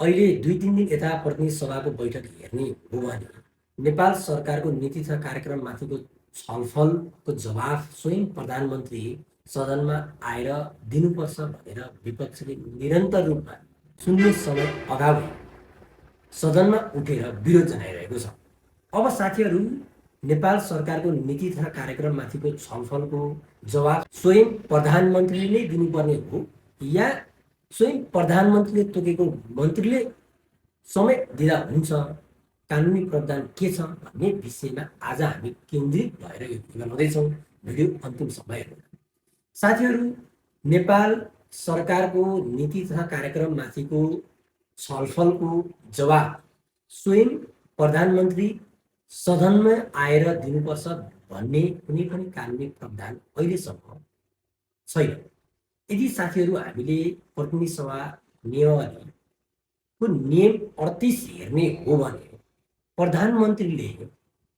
अहिले 2-3 दिन यता प्रतिनिधि सभाको बैठक हेर्ने हो भने नेपाल सरकारको नीति तथा कार्यक्रममाथिको छलफलको जवाफ स्वयं प्रधानमन्त्री सदनमा आएर दिनुपर्छ भनेर विपक्षले निरन्तर रूपमा सुन्ने समय अगावै सदनमा उठेर विरोध जनाइरहेको छ। अब साथीहरू, नेपाल सरकारको नीति तथा कार्यक्रममाथिको छलफलको जवाफ स्वयं प्रधानमन्त्रीले नै दिनुपर्ने हो या स्वयं प्रधानमन्त्रीले तोकेको मन्त्रीले समेत दिँदा हुन्छ, कानुनी प्रावधान के छ भन्ने विषयमा आज हामी केन्द्रित भएर यो भिडियो बनाउँदैछौँ। भिडियो अन्तिमसम्म हेर्नु। साथीहरू, नेपाल सरकारको नीति तथा कार्यक्रममाथिको छलफलको जवाब स्वयं प्रधानमन्त्री सदनमा आएर दिनुपर्छ भन्ने कुनै पनि कानुनी प्रावधान अहिलेसम्म छैन। यदि साथीहरू हामीले प्रतिनिधि सभा नियमावलीको नियम 38 हेर्ने हो भने प्रधानमन्त्रीले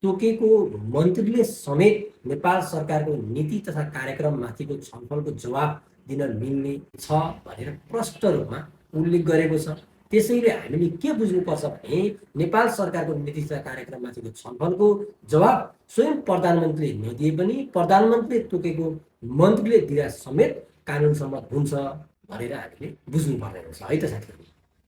तोकेको मन्त्रीले समेत नेपाल सरकारको नीति तथा कार्यक्रममाथिको छलफलको जवाब दिन मिल्ने छ भनेर प्रष्ट रूपमा उल्लेख गरेको छ। त्यसैले हामीले के बुझ्नुपर्छ भने नेपाल सरकारको नीति तथा कार्यक्रममाथिको छलफलको जवाब स्वयं प्रधानमन्त्रीले नदिए पनि प्रधानमन्त्रीले तोकेको मन्त्रीले दिँदा समेत कानुन सम्मत हुन्छ भनेर हामीले बुझ्नुपर्ने हुन्छ है त साथीहरू।